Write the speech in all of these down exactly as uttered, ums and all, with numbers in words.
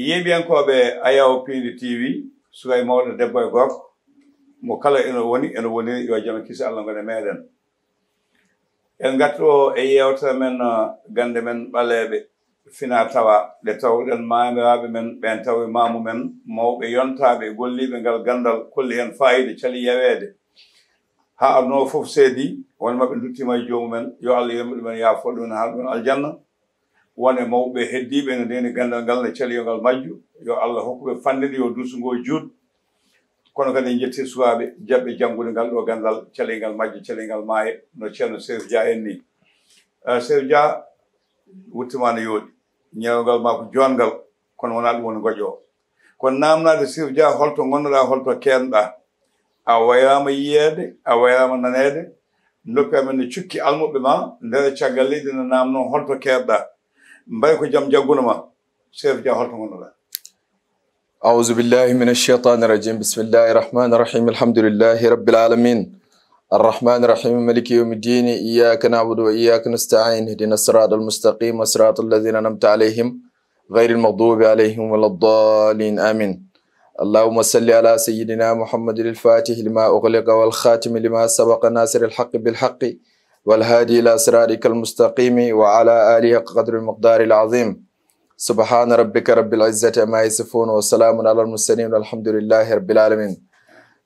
Yeeɓiyankooɓe Ayaw Piindi T V, suka e mawɗo, debbo e gorko, mo kala eno woni, eno woniri, yo jam e kisi Allah ngon e meɗen. En ngartoo e yeewtere men, uh, gannde men ɓaleeɓe fina tawa, ɗe tawɗen maamiraaɓe men ɓeen, tawi maamu men, mawɓe yontaaɓe, golliiɓe ngal ganndal, kolli heen faayiida, cali yaweede. Haa aduna o fof seedi, won maɓɓe nduttiima e joomumen, yo Allah yurmo ɗumen, yaafoo ɗumen, haa ɗumen aljanna. Won e mawɓe heddiiɓe ene ndeeni ganndal ngal, ne cali yo ngal majju, yo Allah hokku ɓe fanɗinde, yo duusu ngoo juut. Kono kadi en njetti sukaaɓe jaɓɓe janngude ngal ɗo ganndal, calingal majje, calingal maaye, no Ceerno Serif Dia en ni. Eh, Serif Dia, wutte ma no yooɗi. Ñeewngal ma ko joonngal, kono wonaa ɗum woni ngoƴo o. Kono naamnaade Serif Dia, holto ngonnoɗaa, holto keednoɗaa? A wayraama yiyeede, a wayraama naneede. Noppi amen no cukki almuɓɓe ma, nder caggal leydi no naamnoo, holto keednoɗaa? Mbay ko jam jagguno ma. Serif Dia, holto ngonnoɗaa? أعوذ بالله من الشيطان الرجيم. بسم الله الرحمن الرحيم. الحمد لله رب العالمين. الرحمن الرحيم. مالك يوم الدين. إياك نعبد وإياك نستعين. اهدنا الصراط المستقيم، صراط الذين أنعمت عليهم، غير المغضوب عليهم ولا الضالين. آمين. اللهم صل على سيدنا محمد الفاتح لما أغلق والخاتم لما سبق، ناصر الحق بالحق، والهادي إلى صراطك المستقيم، وعلى آله حق قدره ومقداره العظيم. سبحان ربك رب العزة عما يصفون، وسلام على المرسلين، والحمد لله رب العالمين.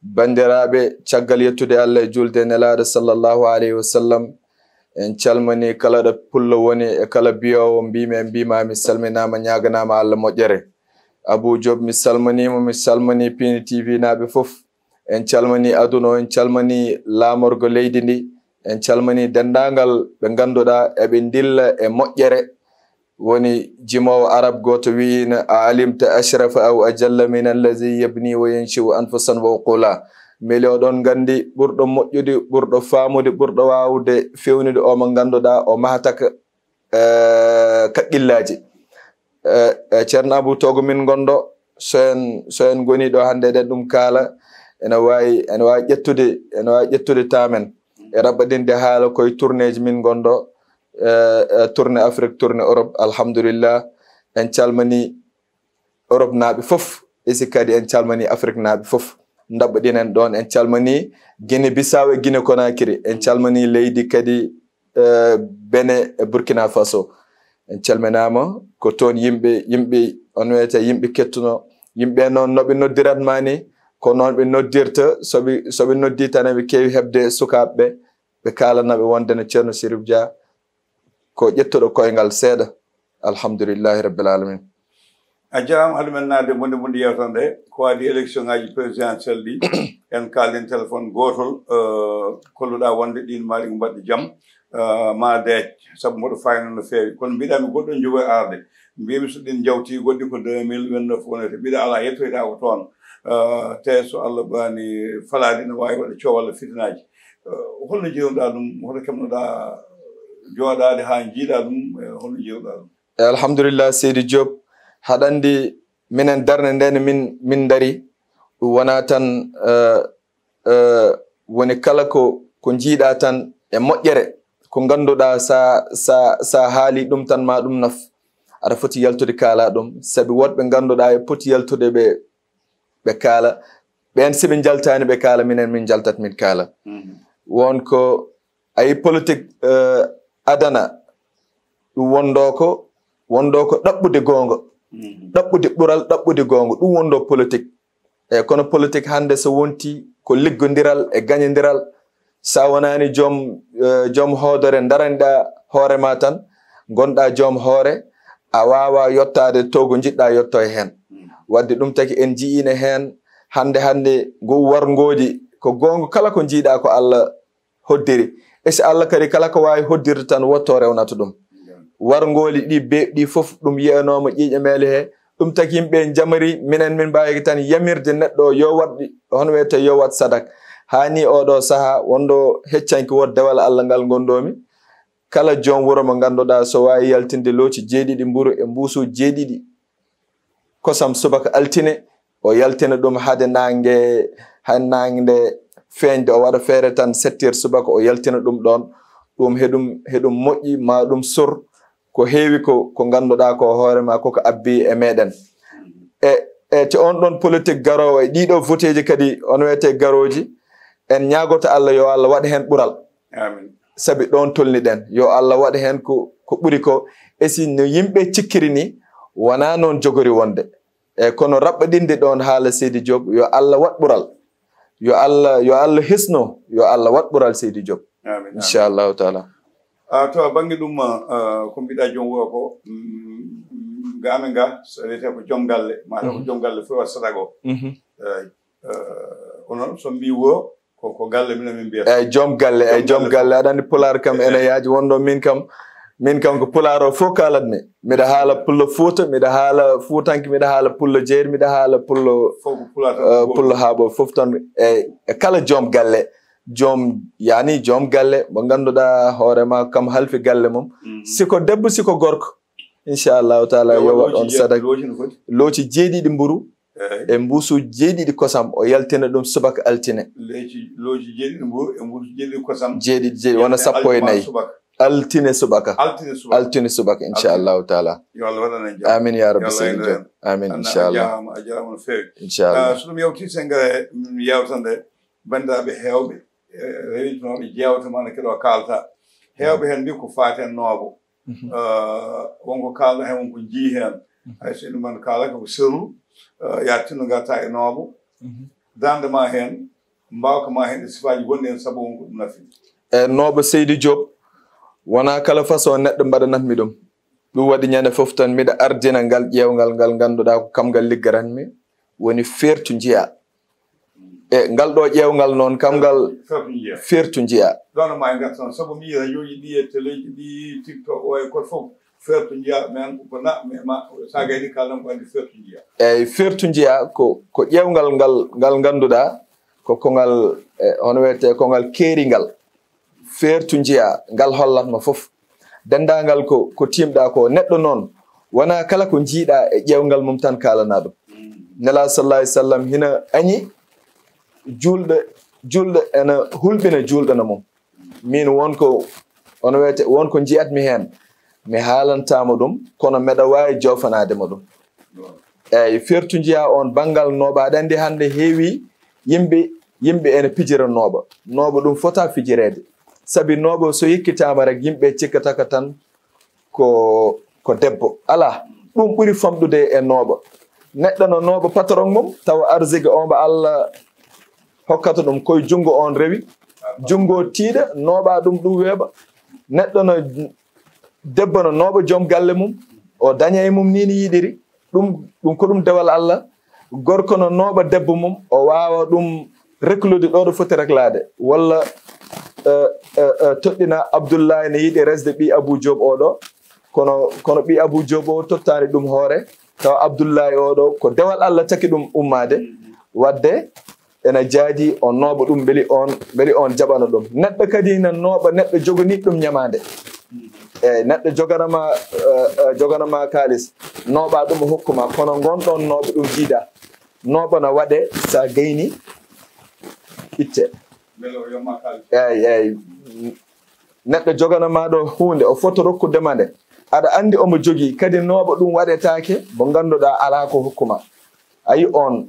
Banndiraaɓe, caggal yettude Allah e juulde e Nelaaɗo sallallahu alayhi wa sallam, en calmini kala ɗo pullo woni e kala biyoowo mbimi e mbima, mi salminaama, ñaaganaama Allah moƴƴere. Abou Diop, mi salminiima, mi salmini Piindi T V naaɓe fof. En calmini aduna o, en calmini laamorgo leydi ndi, en calmini denndaangal ɓe ngannduɗaa eɓe ndilla e moƴƴere. Woni jimoowo arab gooto wiyiino, "A alimta ashrafa aw ajalla min allazi yabni wa yanshi'u anfusan wa uqula." Mbele oɗon nganndi ɓurɗo moƴƴude, ɓurɗo faamude, ɓurɗo waawde fewnude o mo ngannduɗaa o mahata ka, eh, kaqqillaaji. Eh, eh, Ceerno Abou, togo min ngonɗo, so en, so en ngoni ɗo hannde eɗen ɗum kaala, ene waawi, ene waawi ƴettude, ene waawi ƴettude taamen e raɓɓaɗinde haala koye tournéeji min ngonɗo, eh, eh, tournée Afrique, tournée Europe. Alhamdulillah, en calmini Europe naaɓe fof, e si kadi en calmini Afrique naaɓe fof. Ndaɓɓaɗinen ɗoon, en calmini Guinée Bissau e Guinée Conakry, en calmini leydi kadi, eh, Benin e Burkina Faso. En calminaama, ko toon yimɓe, yimɓe, on wiyata yimɓe kettuno. Yimɓe noon, no ɓe noddirat ma ni, ko noon ɓe noddirta, so ɓe, so ɓe noddi tan, eɓe keewi heɓde sukaaɓe ɓe, ɓe kaalana ɓe wonde no Ceerno Serif Dia ko ƴettuɗo koyngal seeɗa. Alhamdulillahi Rabbil Alamin. A jarama, hade men naatde bonde bonde yewtere nde, ko adi élection ngaji présidentielle ɗi, en kaalden téléphone gotol, eh, kolluɗa wonde ɗin maɗi ko mbaɗɗi jam, eh, ma deec, sabu mboɗo fayno no feewi. Kono mbiɗa mi goɗɗo jogo e arde, mbimi so ɗin jawti goɗɗi ko deux mille vingt-neuf wonete, mbiɗa ala yettoyɗa ko toon. Eh, te so Allah ɓaani falaade, ne waawi waɗa coow walla fitinaji. Eh, holno jeewnuɗa ɗum? Hoto keɓnoɗa jooɗaade haa jiiɗa ɗum? Eh, holno jeewnuɗa ɗum? E alhamdulillah, Seydi Diop, haɗa anndi minen darnde nde no min, min ndari, ɗum wonaa tan, eh, eh, woni kala ko, ko njiiɗa tan e moƴƴere, ko ngannduɗaa sa, sa, sa haali ɗum tan ma ɗum naf. Aɗa foti yaltude kaala ɗum, sabi woɗɓe ngannduɗaa e poti yaltude ɓe, ɓe kaala. Ɓeen si ɓe njaltaani ɓe kaala, minen min njaltat min kaala. Mhm. Won ko ayi politique, eh, adana, ɗum wondoo ko, wondoo ko ɗaɓɓude goonga, mhm, ɗaɓɓude ɓural, ɗaɓɓude goonga, ɗum wondoo politique. E kono politique hannde so wonti ko liggondiral e gañondiral, sa wonaani joom, eh, joom hoodere, ndaraniɗa hoore ma tan, ngonɗa joom hoore, a waawa yottaade to ko njiɗɗa yotto e heen. Mhm. Wadde ɗum taki en njiyiino heen hannde, hannde ngu warngoodi ko goonga, kala ko njiiɗa ko Allah hoddiri. E si Allah kadi kala ko waawi hoddirde tan wotto rewnata ɗum. Warngooli ɗi beeɓɗi fof ɗum yiyanooma ƴiiƴe meele he. Ɗum taki yimɓe njamari, minen min mbaawi tan yamirde neɗɗo o yo waɗ, hono wiyete yo waɗ sadak. Haa ni oɗo sahaa wonɗo heccanki wot dewal Allah ngal ngonɗomi. Kala joom wuro mo ngannduɗaa so waawi yaltinde looci jeeɗiɗi mburu e mbuusu jeeɗiɗi kosam subaka altine, o yaltina ɗum hade naange, hade naange nde feeñde, o waɗa feere tan sept heures subaka, o yaltina ɗum ɗoon. Ɗum heɗum, heɗum moƴƴi, ma ɗum sor ko heewi ko, ko ngannduɗaa ko hoore ma koko abbi e meɗen. e e te on ɗon politique garoowo e ɗiɗo voteeji kadi on wiyete garooji, en ñaagoto Allah yo Allah waɗ heen ɓural. Amin. Sabi ɗon tolniɗen, yo Allah waɗ heen ko ko ɓuri ko. E si no yimɓe cikkiri ni, wonaa noon jogori wonde. E kono raɓɓaɗinde ɗon haala Seydi Diop, yo Allah waɗ ɓural. Yo Allah yo Allah hisno, yo Allah waɗ ɓural Seydi Diop. Amin. Inchallahu taala. A to a bannge ɗum, ko mbiɗa joom wuro ko, gaamen ga so wiyetee ko joom galle, maɗa ko joom galle fof waɗ saɗago. Eyi. Onon so mbi wuro, ko ko galle minen min mbiyata. Eyi, joom galle, eyi, joom galle. Aɗa anndi pulaar kam ene yaaji. Wonɗo min kam, min kam ko pulaar o fof kaalatmi. Miɗa haala pullo Fuuta, miɗa haala fuutanke, miɗa haala pullo jeeri, miɗa haala pullo pullo haaɓo fof tan. E kala joom galle, joom yani joom galle mo ngannduɗaa hoore ma kam halfi galle mum. Siko debbo, siko gorko. Inchallahu taala yo waɗ on sadak. Looci jeeɗiɗi mburu e mbuusuuji jeeɗiɗi kosam, o yaltina ɗum subaka altine. Looci jeeɗiɗi mburu e mbuusuuji jeeɗiɗi kosam. Jeeɗiɗi jeeɗiɗi wona sappo e nayi. Altine subaka. Altine subaka. Altine subaka inchallahu taala. Yo Allah waɗan en jam. Amin ya rabbi seydi Diop. Amin inchallah. A jarama no feewi. Inchallah. So ɗum yawti sengere yawtande banndiraaɓe heewɓe rewitnooɓe jeewte ma no keɗo kaalta. Heewɓe heen mbi ko faati heen nooɓo. Wonko kaalɗa heen wonko njii heen. Hay so ene man kaalaka ko serru, ya tinno ngarta e nooɓo. Dande ma heen, mbawka ma heen e sifaaji gonɗi heen sabu wonko ɗum nafi. E nooɓo Seydi Diop, wonaa kala façon neɗɗo mbaɗanatmi ɗum. Ɗum waɗi ñande fof tan miɗa ardina ngal ƴeewngal ngal ngannduɗaa ko kam ngal liggaranmi, woni feertu njiya. E ngal ɗo ƴeewngal noon kam ngal feertu njiya. Ɗono ma e ngartan sabu mi yii rajooji ɗi e teleeji ɗi tiktok o e koto fof feertu njiya men ko na ma sa gayni kaldan ko anndi feertu njiya. Eyi feertu njiya ko ko ƴeewngal ngal ngal ngannduɗaa ko kongal e hono wiyetee kongal keeringal. Feertu njiya ngal hollatma fof. Denndaangal ko ko tiimɗaa ko neɗɗo noon wonaa kala ko njiiɗaa e ƴeewngal mum tan kaalanaa ɗum. Nelaaɗo sallallahu alayhi wa sallam hina añi juulɗo juulɗo ene hulɓina juulɗo no mum. Miin won ko hono wiyetee won ko njiyatmi heen mi haalantaa mo ɗum kono mbeɗa waawi joofanaade mo ɗum. Eeyi feertu njiya oon banngal nooɓa aɗa anndi hannde heewi yimɓe yimɓe ene pijira nooɓa. Nooɓa ɗum fotaa fijireede. Sabi nooɓo so yekkitaama rek yimɓe cikkata ka tan ko ko debbo alaa. Ɗum ɓuri famɗude e nooɓo. Neɗɗo no nooɓo patron mum tawa arsigue o mbo Allah hokkata ɗum koye junngo on rewi. Junngo tiiɗa nooɓa ɗum ɗum weeɓa. Neɗɗo no debbo no nooɓo joom galle mum o daña e mum ni ni yiɗiri. Ɗum ɗum ko ɗum dewal Allah. Gorko no nooɓa debbo mum o waawa ɗum reklude ɗo ɗo foti reklaade walla toɗɗina Abdullahi ne yiɗi resde ɓi Abou Diop oɗo. Kono kono ɓi Abou Diop o tottaani ɗum hoore tawa Abdullahi oɗo ko dewal Allah taki ɗum ummaade. Wadde ena jaadi o nooɓa ɗum mbeli on mbeli on jaɓano ɗum. Neɗɗo kadi ina nooɓa neɗɗo joganiiɗo ɗum ñamaande. Eyi neɗɗo joganama joganama kaalis nooɓa ɗum o hokkuma kono ngon ɗon nooɓa ɗum jiida. Nooɓa no waɗe sa gayni itte. Eyi eyi neɗɗo joganama ɗo huunde o foto rokkudema nde aɗa anndi omo jogii kadi nooɓa ɗum waɗetaake mo ngannduɗaa alaa ko hokkuma. Ayi on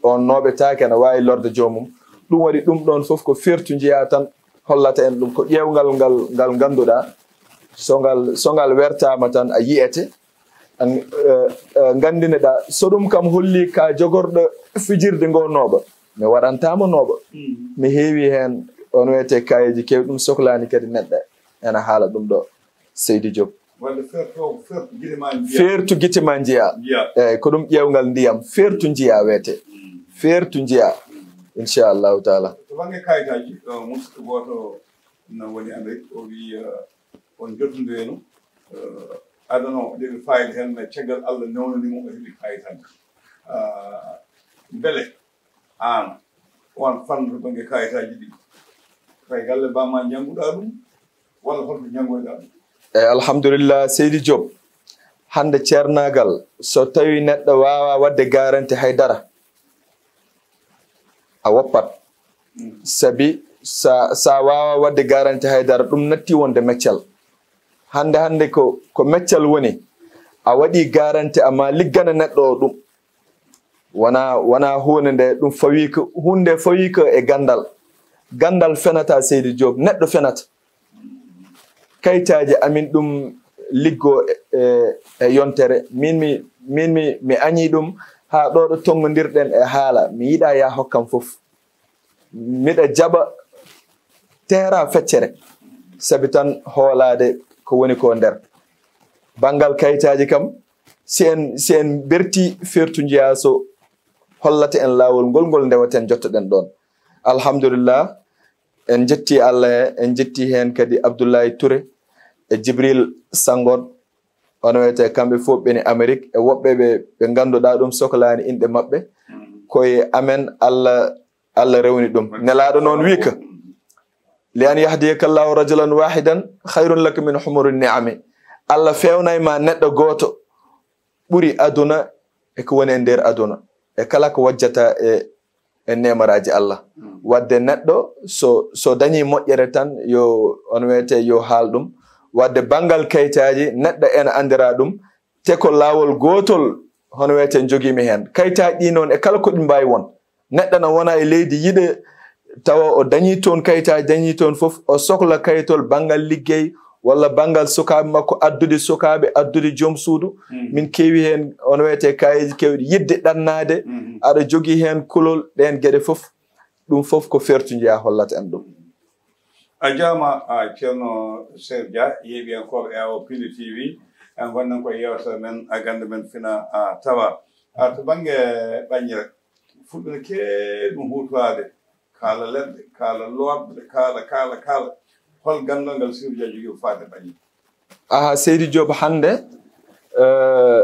on nooɓe taake ana waawi lorde joomum. Ɗum waɗi ɗum ɗoon fof ko feertu njiyaa tan hollata en ɗum ko ƴeewngal ngal ngal ngannduɗaa so ngal so ngal wertaama tan a yiyete. Nganndineɗaa so ɗum kam hollii ka jogorɗo fijirde ngoo nooɓa mi waɗantaama nooɓa. Mi heewi heen on wiyetee kaayeeji keewɗi ɗum soklaani kadi neɗɗo ena haala ɗum ɗo. Seydi Diop. Wonde feerto ko feerto gite ma njiya. Feertu gite ma njiya. Njiya. Eyi ko ɗum ƴeewngal ndiyam feertu njiya wiyetee. Feertu njiya. Inchallahu taala. To bannge kayitaaji, musidɗo gooto no woni Amérique o wii on jotondireeno adano ɗeɓe fayde heen mais caggal Allah newnani mo o heɓi kayit hannde. Mbele aan on fannu to bannge kayitaaji ɗi fay galle baa ma njannguɗaa ɗum walla holto njanngoyɗaa ɗum? Eyi alhamdulillah seydi Diop hannde ceernaagal so tawii neɗɗo waawaa waɗde garanti hay dara a woppat sabi so a waawaa waɗde garanti hay dara ɗum nattii wonde meccal. Hannde hannde ko ko meccal woni a waɗii garanti a maa liggana neɗɗo o ɗum. Wona wona huunde nde ɗum fawiika, huunde fawiika e ganndal. Ganndal fenata, Seydi Diop, neɗɗo fenata. Kayitaaji amin ɗum liggo e, e, e yontere. Min mi, min mi, mi añi ɗum haa ɗo ɗo tonngondirɗen e haala. Mi yiɗa ya hokkam fof. Miɗa jaɓa teera feccere, sabi tan hoolaade ko woni ko nder. Banngal kayitaaji kam, si en, si en mberti fertu njiyaa so hollata en laawol ngol, ngol ndewaten, jottoɗen ɗoon. Alhamdulillah, en njetti Allah, en njetti heen kadi Abdoulaye Touré e Jibril Sangon, on wiyetee kamɓe fof ɓeni Amérique, e woɓɓe ɓe, ɓe ngannduɗaa ɗum soklaani inɗe maɓɓe. Koye amen Allah, Allah rewni ɗum. Nelaaɗo noon wiika, "Li an yahdiyaka Allahu rajulan wahidan khayrun laka min humuri ni'ami." Allah feewnay ma neɗɗo gooto ɓuri aduna e ko woni e nder aduna, e kala ko wajjata e, e neemaraaji Allah. Wadde neɗɗo so, so dañi moƴƴere tan, yo, on wiyetee, yo haal ɗum. Wadde banngal kayitaaji, neɗɗo ena anndira ɗum, te ko laawol gootol, hono wiyetee, njogiimi heen. Kayitaaji ɗi noon, e kala ko ɗi mbaawi won, neɗɗo na wona e leydi yiɗe, tawa o dañii toon kayitaaji, dañii toon fof, o sokla kayitol banngal liggey walla banngal sukaaɓe makko, addude sukaaɓe, addude joom suudu. Min keewi heen, on wiyetee, kaayeeji keewɗi, yiɗde ɗannaade, aɗa jogii heen kulol, ɗeen geɗe fof. Ɗum fof ko fertu njiyaa hollata en ɗum. A jaama, a Ceerno Seer Dia, yeeɓiyankooɓe e awo Pindi T V, en ngonnan ko e yeewtere men, a gannde men fina, a tawa. A to bannge ɓañre, fulɓe no keewi ɗum huutoraade, kaala leɗɗe, kaala looɓe, kaala, kaala, kaala. Hol ganndal ngal Seer Dia jogii ko faati e ɓañre? Aha, Seydi Diop, hannde, eh,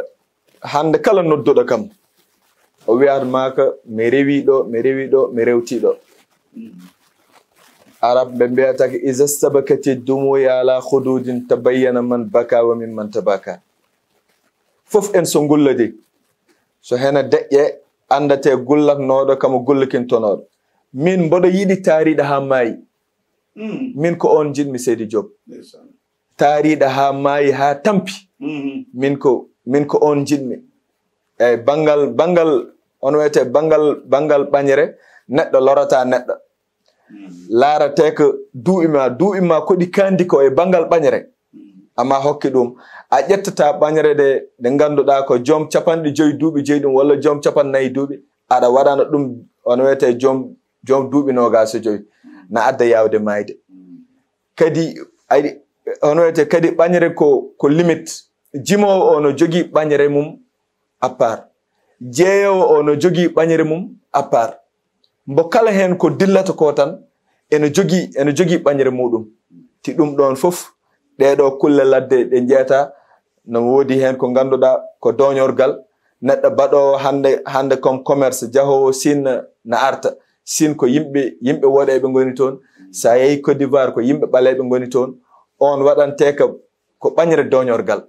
hannde kala nodduɗo kam, o wiyat ma ka, "Mi rewi ɗo, mi rewi ɗo, mi rewti ɗo." Arab ɓe mbiyata ko, "Iza stabakati dumuya ala khududin tabayyana man baka wa mimman tabaka." Fof en so ngullodi, so hena deƴƴe, anndate gullatnooɗo kamo gullikintonooɗo. Min mboɗo yiɗi taariɗo haa maayi. Min ko on njiɗmi, Seydi Diop. Taariiɗo haa maayi, haa tampi. Min ko, min ko on njiɗmi. Eyi, banngal, banngal, on wiyetee banngal, banngal ɓañre, neɗɗo lorata neɗɗo. Laaratee ko duuɓi ma, duuɓi ma ko ɗi kaandi ko e banngal ɓañre. Amma hokki ɗum. A ƴettata ɓañre de, de ngannduɗaa ko joom capanɗe joyi duuɓi jeyi ɗum, walla joom capannayyi duuɓi, aɗa waɗana ɗum, on wiyetee joom, joom duuɓi noogaas e joyi. Na adda yaawde maayde. Kadi, ay, hono wiyetee kadi ɓañre ko, ko limite. Jimoowo o no jogii ɓañre mum à part. Jeeyoowo o no jogii ɓañre mum à part. Mbo kala heen ko dillata ko tan, ene jogii, ene jogii ɓañre muɗum. Ti ɗum ɗoon fof, ɗee ɗoo kulle ladde ɗe njeyataa, no woodi heen ko ngannduɗaa ko dooñorgal. Neɗɗo baɗoowo hannde, hannde comme commerce, jahoowo Siin na, na arta. Siin ko yimɓe, yimɓe woɗeeɓe ngoni toon. So a yehii Côte d'Ivoire, ko yimɓe ɓaleeɓe ngoni toon. Oon waɗantee ko, ko ɓañre dooñorgal.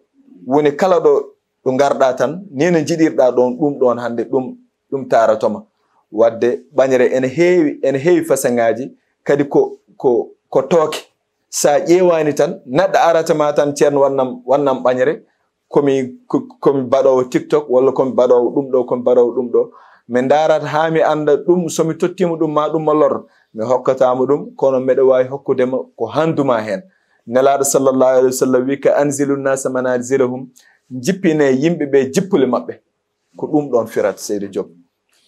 Woni kala ɗo, ɗo ngarɗaa tan, nii no njiɗirɗaa ɗoon, ɗum ɗoon hannde, ɗum, ɗum taarotoma. Waɗde ɓañre ene heewi, ene heewi fasaŋaaji, kadi ko, ko, ko tooke. So a ƴeewaani tan, neɗɗo arata ma tan, "Ceerno, wannam, wannam ɓañre, ko mi, ko, ko mi baɗoowo TikTok, walla ko mi baɗoowo ɗum ɗo, ko mi baɗoowo ɗum ɗo." Mi ndaarat haa mi annda ɗum, so mi tottiima ɗum, ma ɗum ma lor, mi hokkataama ɗum, kono mbeɗa waawi hokkude ma ko hanndu ma heen. Nelaaɗo sallallahu alayhi wa sallam wi, "Ka anzilu nnaasa manazilahum," njippinee yimɓe ɓe jippule maɓɓe. Ko ɗum ɗoon firata, Seydi Diop.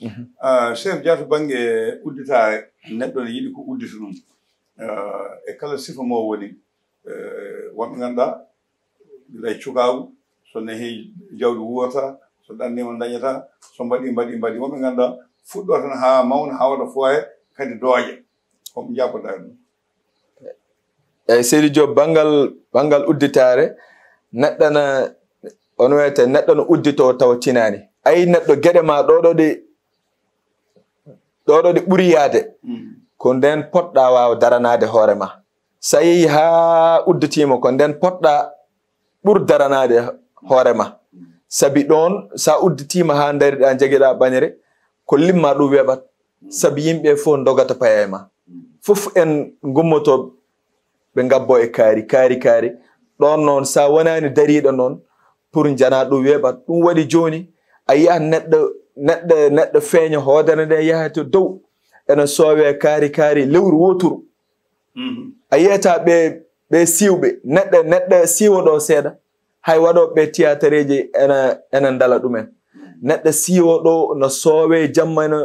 Mhm. Ah, Chef Dia, to bannge udditaare, neɗɗo ne yiɗi ko uddita ɗum. Ah, e kala sifa mo woni, eh, wonɓe ngannduɗaa, gila e cukaagu, so nehii jawdi wuurata, so ɗanniima dañata, so mbaɗii, mbaɗii, mbaɗii. Wonɓe ngannduɗaa, fuɗɗoo tan haa mawna, haa waɗa fooye, kadi dooƴa. Ko ɓe njaabodaaɗo ɗum. Eyi, Seydi Diop, banngal, banngal udditaare, neɗɗo na, on wiyete, neɗɗo no udditoo tawa tinaani. Ayi, neɗɗo geɗe ma ɗo ɗo ɗi, ɗo ɗo ɗi ɓuri yaade. Mm. Ko ndeen potɗaa waawa daranaade hoore ma. So a yehii haa udditiima, ko ndeen potɗaa ɓur daranaade hoore ma. Mm. Sabi ɗoon, so a udditiima haa ndariɗaa, njagiɗaa ɓañre, ko limma ɗum weɓat. Sabi yimɓe fof ndogata paya e ma. Fof en ngummoto ɓe ngabbo e kaari, kaari, kaari. Ɗoon noon, so a wonaani dariiɗo noon, pour njana ɗum weeɓat. Ɗum waɗi jooni, A yiya neɗɗo neɗɗo neɗɗo feeña hoodere nde yaha to dow, ena soowee kaari kaari lewru wooturu. A yiyata ɓe ɓe siiwɓe, neɗɗo neɗɗo siiwo ɗo seeɗa, hay waɗooɓe tiyatareeji ena ena ndala ɗumen. Neɗɗo siiwo ɗo no soowee jamma, ena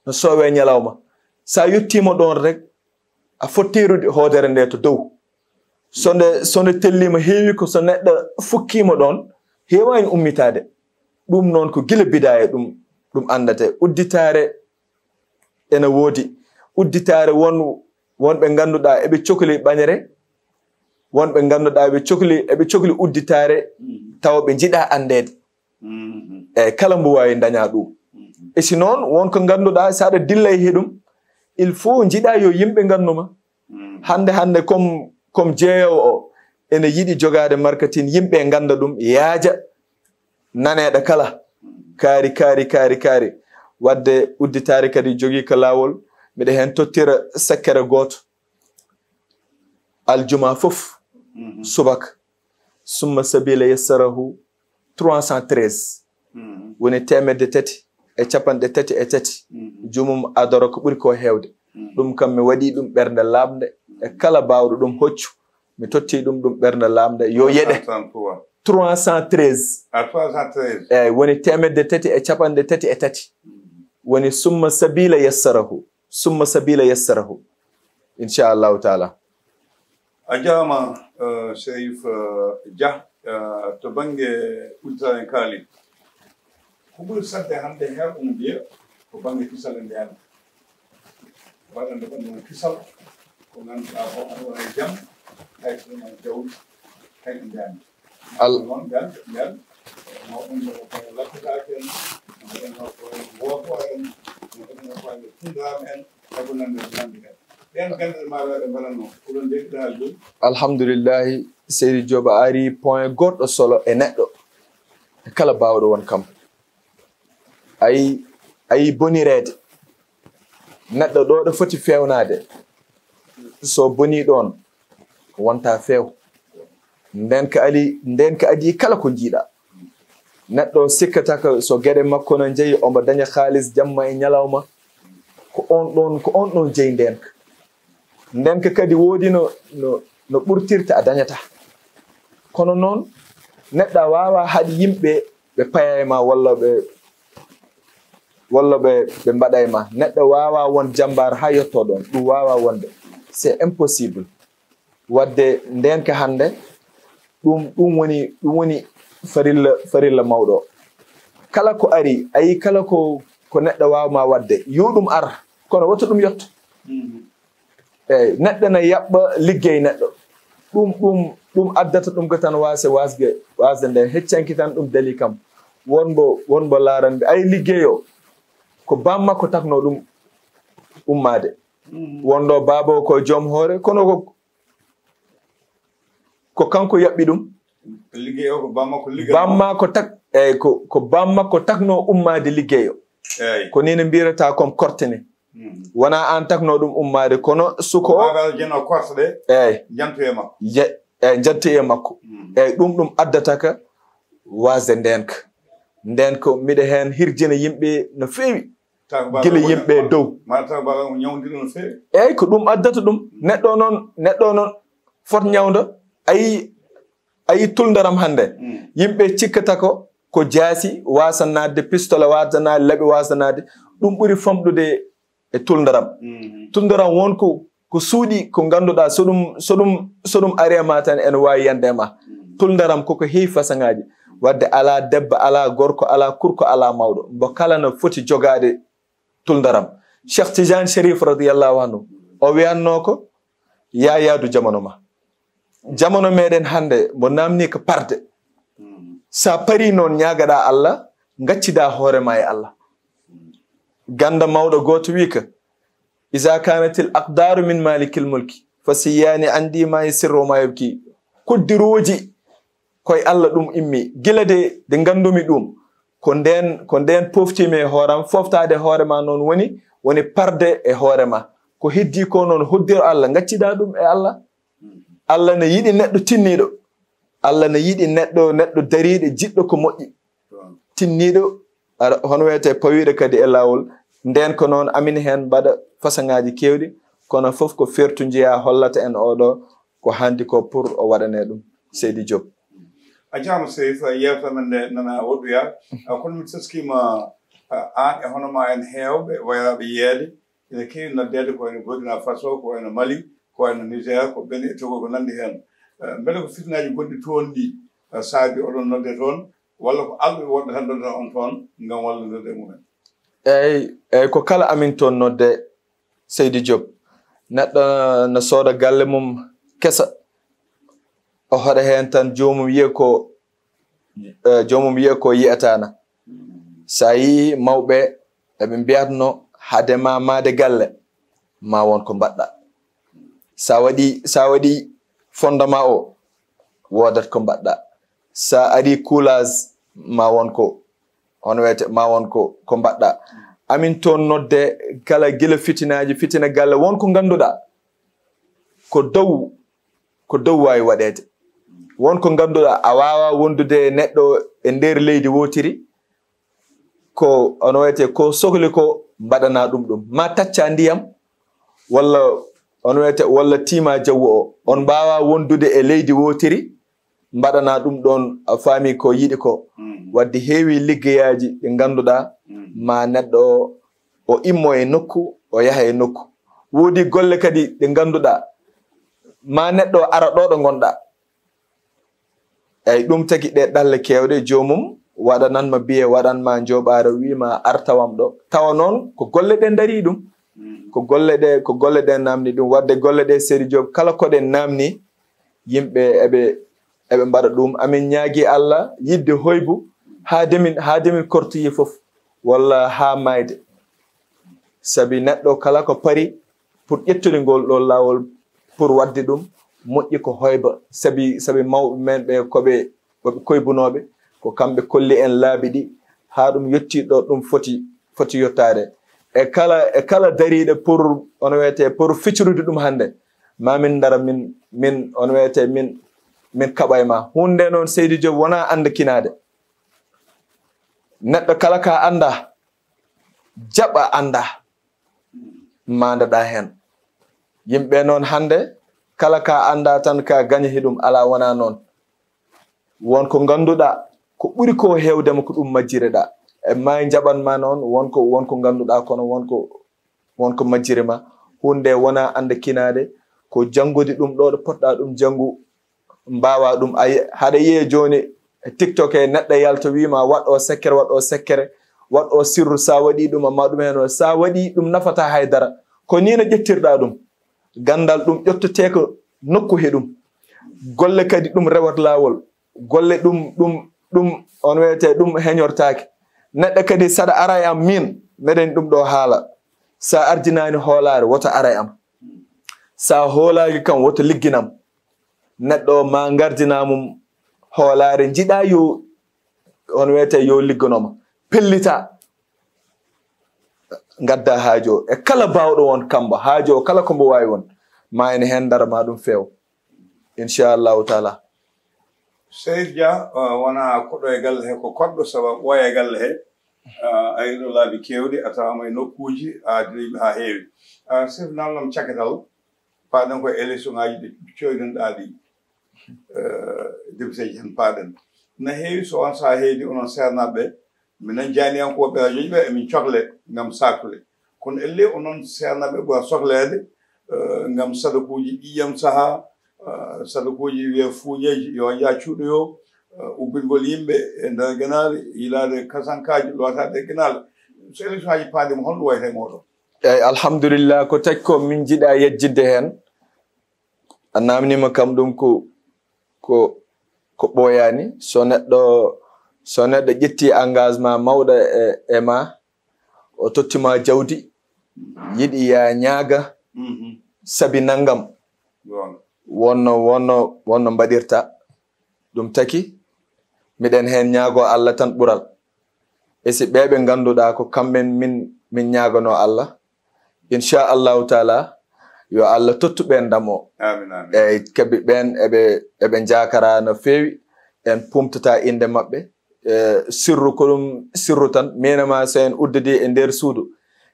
no soowee ñalawma. So a yottiima ɗoon rek, a fotteerude hoodere nde to dow. So nde so nde telliima heewi ko so neɗɗo fukkiima ɗoon, heewaani ummitaade. Ɗum noon ko gila bidaaya ɗum ɗum anndata. Udditaare ena woodi. Udditaare won won ɓe ngannduɗaa eɓe cokli ɓañre, won ɓe ngannduɗaa eɓe cokli eɓe cokli udditaare tawa ɓe njiɗaa anndeede. E kala mbo waawi daña ɗum. E si noon won ko ngannduɗaa so aɗa dilla e heɗum, il faut njiɗaa yo yimɓe nganndu ma. Hannde hannde comme comme jeeyowo o ene yiɗi jogaade marketing, yimɓe ngannda ɗum, yaaja naneeɗo kala. Kaari kaari kaari kaari. Wadde udditaare kadi jogii ko laawol. Miɗa heen tottira sakkere gooto. Aljuma fof subaka, summa sabila yassarahu, trois cent treize, woni teemedde tati e capanɗe tati e tati. Jumum adoro ko ɓuri ko heewde. Ɗum kam mi waɗi ɗum ɓernde laaɓnde. E kala baawɗo ɗum hoccu, mi totti ɗum ɗum ɓernde laaɓnde yo yeɗe. Trois cent treize. Eeyi, woni teemedde tati e capanɗe tati e tati. Woni summa sabila yassarahu. Summa sabila yassarahu, inchallahu taala. A jaama, eh, Serif, eh, Dia, eh, to bannge ultra en kaali. Ko ɓuri saɗde hannde heen omo jeya ko bannge kisal e ndeenka. Waɗande ko ɗum kisal ko ngannduɗaa ko aɗa wona e jam, hay ko ɗum jawdi, hay ko ndeenka. Al- Noon, ngal, ngal, mawɗum ko koye lappitaake en, mawɗum ko koye woofo en, mawɗum ko koye tundaam en, e ko nanndi, ko nanndi en. Ɗeen gannde maaɗa ɗe mbaɗatnoo, ko ɗum ndeɗɗaa jooni. Alhamdulillahi, Seydi Diop a ari point goɗɗo solo e neɗɗo, e kala baawɗo won kam. Ayi, ayi bonireede. Neɗɗo ɗo ɗo foti feewnaade. So bonii ɗoon, wonta feew. Ndeen ka ali, ndeen ka adii kala ko njiiɗa. Neɗɗo sikkata ko so geɗe makko no njeyi, omo daña kaalis jamma e ñalawma. Ko on ɗoon, ko on ɗoon jeyi ndeen ka. Ndeen ka kadi woodi no, no, no ɓurtirta a dañata. Kono noon, neɗɗo a waawa haɗi yimɓe ɓe paya e ma walla ɓe, walla ɓe, ɓe mbaɗa e ma. Neɗɗo waawa won jambaar haa yetto ɗoon. Ɗum waawa wonde. C'est impossible. Wadde ndeen ka hannde, ɗum, ɗum woni, ɗum woni farilla, farilla mawɗo o. Kala ko ari, a yii kala ko, ko neɗɗo waawa ma waɗde, yo ɗum ar, kono woto ɗum yetto. Eeyi, neɗɗo na yaɓɓa liggey neɗɗo. Ɗum, ɗum, ɗum addata ɗum ko tan waasde, waasde, waasde nde heccanki tan ɗum dali kam. Won mbo, won mbo laaran mbi, ay liggey o, ko bammakko takno ɗum ummaade. Won ɗo baaba o ko joom hoore, kono ko, ko kanko yaɓɓi ɗum. Liggey o ko bammakko liggano. Bammakko tak, eeyi, ko, ko bammakko takno ummaade liggey o. Eeyi. Ko ni no mbiyata comme korte ni. Wona aan takno ɗum ummaade, kono suko o. Baaba o jeno korte ɗe. Eeyi. Jantu e makko. Je-, eeyi, jantu e makko. Eeyi, ɗum, ɗum addata ka waasde ndeenka. Ndeenka, miɗa heen hirjina yimɓe no feewi. Gila yimɓe dow. Ma taw baaba o ñawndiri no feewi. Eeyi, ko ɗum addata ɗum. Neɗɗo noon, neɗɗo noon fot ñawndo. A yii, a yii tulndaram hannde. Yimɓe cikkata ko, ko jaasi waasa naatde, pistolet waasa naatde, laɓi waasa naatde. Ɗum ɓuri famɗude e tulndaram. Tulndaram won ko, ko suuɗi ko ngannduɗaa so ɗum, so ɗum, so ɗum ari e ma tan ene waawi yande e ma. Tulndaram koko heewi façon ŋaaji. Wadde alaa debbo, alaa gorko, alaa kurko, alaa mawɗo. Mbo kala no foti jogaade tulndaram. Cheikh Tidiane Chérif radiyallahu anhu, o wiyatnoo ko, "Yaa yaadu jamano ma." Jamano meɗen hannde, mbo naamni ko parde. Sa pari noon, ñaagaɗaa Allah, ngaccidaa hoore ma e Allah. Gannda mawɗo gooto wii ka, "Iza kanatil aqdaru min malikil mulki, fa siyaani andi ma yusirru wa ma yubki." Kuddirooji koye Allah ɗum immi. Gila de, de nganndumi ɗum, ko ndeen, ko ndeen poftiimi e hooram. Foftaade hoore ma noon woni, woni parde e hoore ma. Ko heddii ko noon, hoddir Allah, ngaccidaa ɗum e Allah. Allah ne yiɗi neɗɗo tinniiɗo. Allah ne yiɗi neɗɗo, neɗɗo dariiɗo, jiɗɗo ko moƴƴi. tinniiɗo, ara, hono wiyetee pawiiɗo kadi e laawol. Ndeen ko noon amin heen mbaɗa fasaŋaaji keewɗi, kono fof ko fertu njeyaa hollata en oɗo ko hannde ko pour o waɗanee ɗum. Seydi Diop. A jaama Seydi, yeewtere men nde nana woɗɗoyaa. Kono min teskiima aan e hono ma en heewɓe wayaaɓe yeeɗe ina keewi noddeede ko wayno Burkina Faso, ko wayno Mali, ko wayno Niger, ko Benin e Togo ko nanndi heen. Mbele ko fitinaaji gonɗi toon ɗi saabi oɗon nodde toon, walla ko alɗuɓe woɗɓe tan nodda on toon ngam wallodirde e mumen? Eeyi, eeyi, ko kala amin toon nodde, Seydi Diop. Neɗɗo na sooda galle mum kesa, o hoɗa heen tan joomum yiya ko, eh, joomum yiya ko yiyataana. So a yii mawɓe eɓe mbiyatno hade ma maade galle, ma won ko mbaɗɗa. Sa waɗi, sa waɗi fondement o, woodat ko mbaɗɗa. Sa ari coulage, ma won ko, hono wiyete, ma won ko, ko mbaɗɗa. Amin toon nodde kala gila fitinaaji, fitina galle, won ko ngannduɗaa ko dow, ko dow waawi waɗeede. Won ko ngannduɗaa a waawaa wondude e neɗɗo e nder leydi wootiri, ko, hono wiyete, ko sohli ko mbaɗanaa ɗum ɗum. Ma tacca ndiyam, walla, hono wiyete, walla tiima jawwo o. On mbaawaa wondude e leydi wootiri, mbaɗanaa ɗum ɗoon, a faami ko yiɗi ko. Wadde heewi liggeyaaji ɗi ngannduɗaa ma neɗɗo o, o immo e nokku, o yaha e nokku. Woodi golle kadi ɗe ngannduɗaa ma neɗɗo o ara ɗo ɗo ngonɗaa. Eyi, ɗum tagi ɗe ɗalle keewɗe, joomum waɗanan ma biye, waɗan ma njooɓaare, wii ma ar tawam ɗo. Tawa noon ko golle ɗe ndarii ɗum. Ko golle ɗe, ko golle ɗe naamni ɗum. Wadde golle ɗe, Seydi Diop, kala ko ɗe naamni, yimɓe eɓe, eɓe mbaɗa ɗum. Amin ñaagi Allah yiɗde hoybu haa demin, haa demin kortoyi fof, walla haa maayde. Sabi neɗɗo kala ko pari pour ƴettude ngol ɗo laawol, pour waɗde ɗum, moƴƴi ko hoyba. Sabi, sabi mawɓe men ɓe ko ɓe, ko ɓe koybunooɓe, ko kamɓe kolli en laabi ɗi, haa ɗum yettii ɗo ɗum foti, foti yottaade. E kala, e kala dariiɗo pour, hono wiyete, pour feccirude ɗum hannde, ma min ndara min, min, hono wiyete, min, min kaɓa e ma. Huunde nde noon, Seydi Diop, wonaa annda kinaade. Neɗɗo kala ka annda, jaɓa annda, maandaɗa heen. Yimɓe noon hannde, kala ka annda tan ka gaña he ɗum, alaa wonaa noon. Won ko ngannduɗaa, ko ɓuri ko heewde ma ko ɗum majjireɗaa. E ma njaɓan ma noon, won ko, won ko ngannduɗaa, kono won ko, won ko majjire ma. Huunde wonaa annda kinaade, ko janngude ɗum ɗo, ɗo potɗaa ɗum janngu, mbaawa ɗum. A yi-, haɗa yiya jooni e TikTok he neɗɗo yalta wii ma waɗ o sekkere, waɗ o sekkere, waɗ o sirru, sa waɗi ɗum, amma ɗum heen o, sa waɗi ɗum nafata hay dara. Ko nii no ƴettirɗaa ɗum. Ganndal ɗum ƴettetee ko nokku he ɗum. Golle kadi ɗum rewat laawol. Golle ɗum, ɗum, ɗum, on wiyete ɗum heñortaake. Neɗɗo kadi saɗa ara e am miin, meɗen ɗum ɗo haala. Sa ardinaani hoolaare, woto ara e am. Sa hoolaaki kam, woto ligginam. Neɗɗo ma ngardina mum hoolaare, njiɗa yo, on wiyete yo liggono ma. Pellita, ngadda haajo o. E kala baawɗo won kamba, haajo o kala ko mbo waawi won, ma ene heen dara ma ɗum feew. Inchallahu taala. Seydi Dia, uh, wona koɗo e galle he, ko koɗɗo sababu ɓooya e galle he. Uh, a yiɗo laabi keewɗi, a tawama e nokkuuji, a adinoyɓe haa heewi. Uh, sef namlam cakatal, paaɗen ko e élection ngaji ɗi coyɗinɗaa ɗi, uh, député ji hen paaɗen. Na heewi so on sahaa heedi onon seernaaɓe, minen jaaniyankooɓe rajoji ɓe, emin cohle ngam saakule. Kono ellee onon seernaaɓe ɓura sohleede, uh, ngam sadakuuji ɗiyam sahaa, uh, sadakuuji wiye fuuñeeji, yo njaa cuuɗoyo, uh, ubbingol yimɓe e nder genaale, yilaade kasankaaji, lootaade e genaale. So élection aji paandima, honɗum wayata e mooɗon? Eeyi, alhamdulillah, ko taƴ ko min njiɗa yejjinde heen. A naamniima kam ɗum ko, ko, ko ɓooyaani. So neɗɗo, so neɗɗo ƴettii engagement mawɗo e, e ma, o totti ma jawdi, yiɗi ya ñaaga, mhm, sabi nanngam, goonga, wonno, wonno, wonno mbaɗirta. Ɗum taki, miɗen heen ñaagoo Allah tan ɓural. E si ɓee ɓe ngannduɗaa ko kamɓen min, min ñaaganoo Allah, inchallahu taala, yo Allah tottu ɓeen ndam o. Amin, amin. Eeyi, kabi ɓeen eɓe, eɓe njaakaraa no feewi. En pumtataa innde maɓɓe, e, sirru ko ɗum sirru tan. Miin e ma, so en uddidi e nder suudu,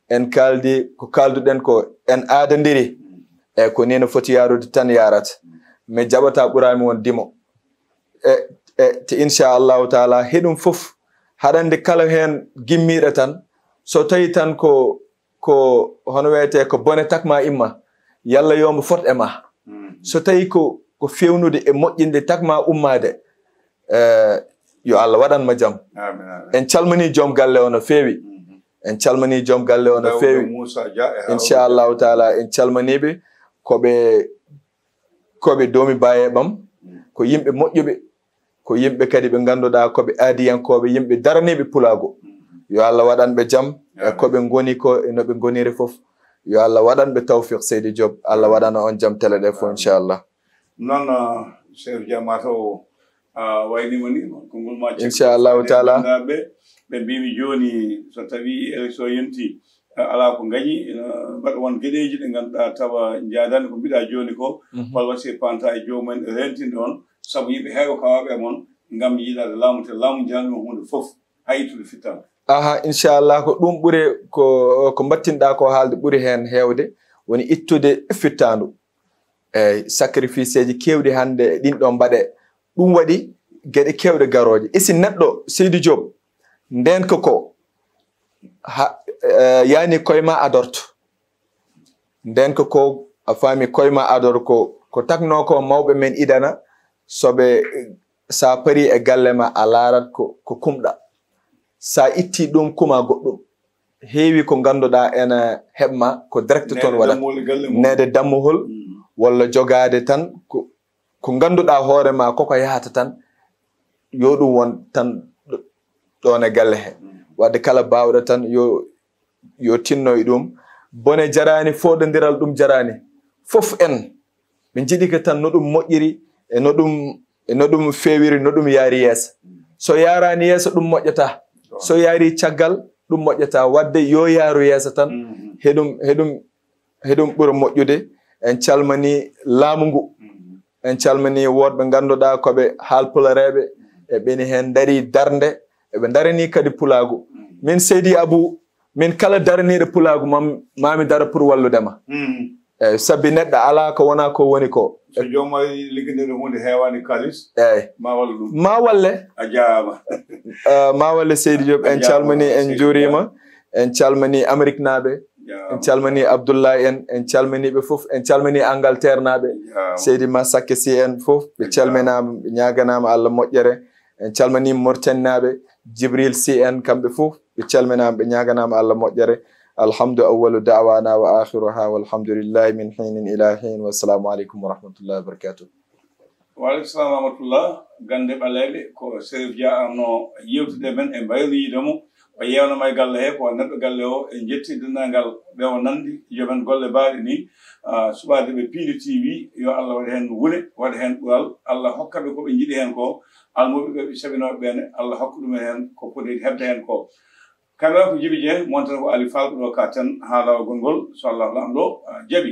en kaaldi ko kaalduɗen ko, en aadondiri, e ko nii no foti yaarude tan yaarata. Mi jaɓataa ɓuraami won dimo. E, e, te inchallahu taala, heɗum fof, haɗande kala heen gimmiiɗo tan, so tawi tan ko, ko, hono wiyetee, ko bone, takma imma, yalla yo mbo fot e ma. So tawi ko, ko fewnude e moƴƴinde, takma ummaade, e, yo Allah waɗan ma jam. En calmini joom galle o no feewi. En calmini joom galle o no feewi. Inchallahu taala, en calminiiɓe, ko ɓe, ko ɓe doomi baaye ɓam, ko yimɓe moƴƴuɓe, ko yimɓe kadi ɓe ngannduɗaa ko ɓe aadiyankooɓe, yimɓe daraniiɓe pulaagu. Yo Allah waɗan ɓe jam e ko ɓe ngoni ko, e no ɓe ngoniri fof. Yo Allah waɗan ɓe tawfiq, Seydi Diop. Allah waɗana on jam tele ɗe fof, inchallah. Noon, ah, Chérif Dia, mataw a waynima ni, konngol ma cekka. Inchallahu taala. Ɓe mbimi jooni, so tawi élection yonti, ah, ala ko gañi, ina mbaɗa won geɗeji ɗi ngannduɗaa tawa jaadani ko mbiɗa jooni ko. Walla wasi panta e joomum en rentinde on, sabu yimɓe heewa kawaɓe e mon ngam yiɗade laamu, te laamu jaanima huunde fof, hay ittude fittaandu. Aha, inchallah, ko ɗum ɓuri ko, ko mbattinɗa ko haalde ɓuri heen heewde, woni ittude fittaandu. Eyi, sacrifice eji keewɗi hannde e ɗin ɗon mbaɗe. Ɗum waɗi geɗe keewɗe garooje. E si neɗɗo, Seydi Diop, ndeen ko ko, ha, eh, yani koye ma adorto. Ndeen ko ko, a faami, koye ma ador ko, ko takno ko mawɓe men idana, soɓe, sa pari e galle ma, a laarat ko, ko kumɗa. Sa itti ɗum, kuma goɗɗum. Heewi ko ngannduɗaa ena heɓma, ko direct toon waɗa. Neede dammuhol, walla jogaade tan ko, ko ngannduɗaa hoore ma koko yahata tan, yo ɗum won tan ɗo-, ɗoon e galle he. Waɗde kala baawɗo tan yo, yo tinno e ɗum. Bone jaraani, fooɗondiral ɗum jaraani. Fof en, ɓe njiɗi ko tan no ɗum moƴƴiri, e no ɗum, e no ɗum feewiri, no ɗum yaari yeeso. So yaaraani yeeso, ɗum moƴƴata. So yaari caggal, ɗum moƴƴata. Waɗde yo yaaru yeeso tan, heɗum, heɗum, heɗum ɓura moƴƴude. En calmini laamu ngu. En calmini woɗɓe ngannduɗaa ko ɓe haalpulareeɓe, e ɓeni heen ndarii darnde, eɓe ndaranii kadi pulaagu. Min Seydi Abou, min kala daraniiɗo pulaagu, mam-, mami dara pour wallude ma. Eyi, sabi neɗɗo alaa ko wonaa ko woni ko. So joom ma ligganɗe huunde heewaani kaalis, eyi, ma wallu ɗum. Ma walle. A jaaraama. Eh, ma walle Seydi Diop, en calmini, en njuuriima. En calmini Amérique naaɓe. En calmini Abdoulaye en, en calmini ɓe fof, en calmini Angleterre naaɓe. Seydi Massaké Sy en fof, ɓe calminaama, ɓe ñaaganaama Allah moƴƴere. En calmini Mauritanie naaɓe, Djibril Sy en, kamɓe fof, ɓe calminaama, ɓe ñaaganaama Allah moƴƴere. Alhamdu awwalu da'wana wa akhiruha, walhamdulillahi min hinin ila hin. Wassalamu alaikum wa rahmatullahi wa barakatuh. Wa alaikum salam wa rahmatullah. Gannde ɓaleeɓe, ko Chérif Dia arno yewtude men e mbayloyiide mo. O yewnama e galle he, ko neɗɗo galle o. En njetti denndaangal ɓe o nanndi, yo men golle baaɗe ni. Ah, suɓaade ɓe Piindi T V, yo Allah waɗ heen wule, waɗ heen ɓural. Allah hokka ɓe ko ɓe njiɗi heen ko. Almuɓe ɓe, ɓe cabinooɓe ɓe ne, Allah hokka ɗum heen ko poti heɓde heen ko. Kamera ko Jibi Dieng, montere ko Ali Fall, ko ɗo ka ten haalawol ngol, so Allah Laamɗo, ah, jaɓi.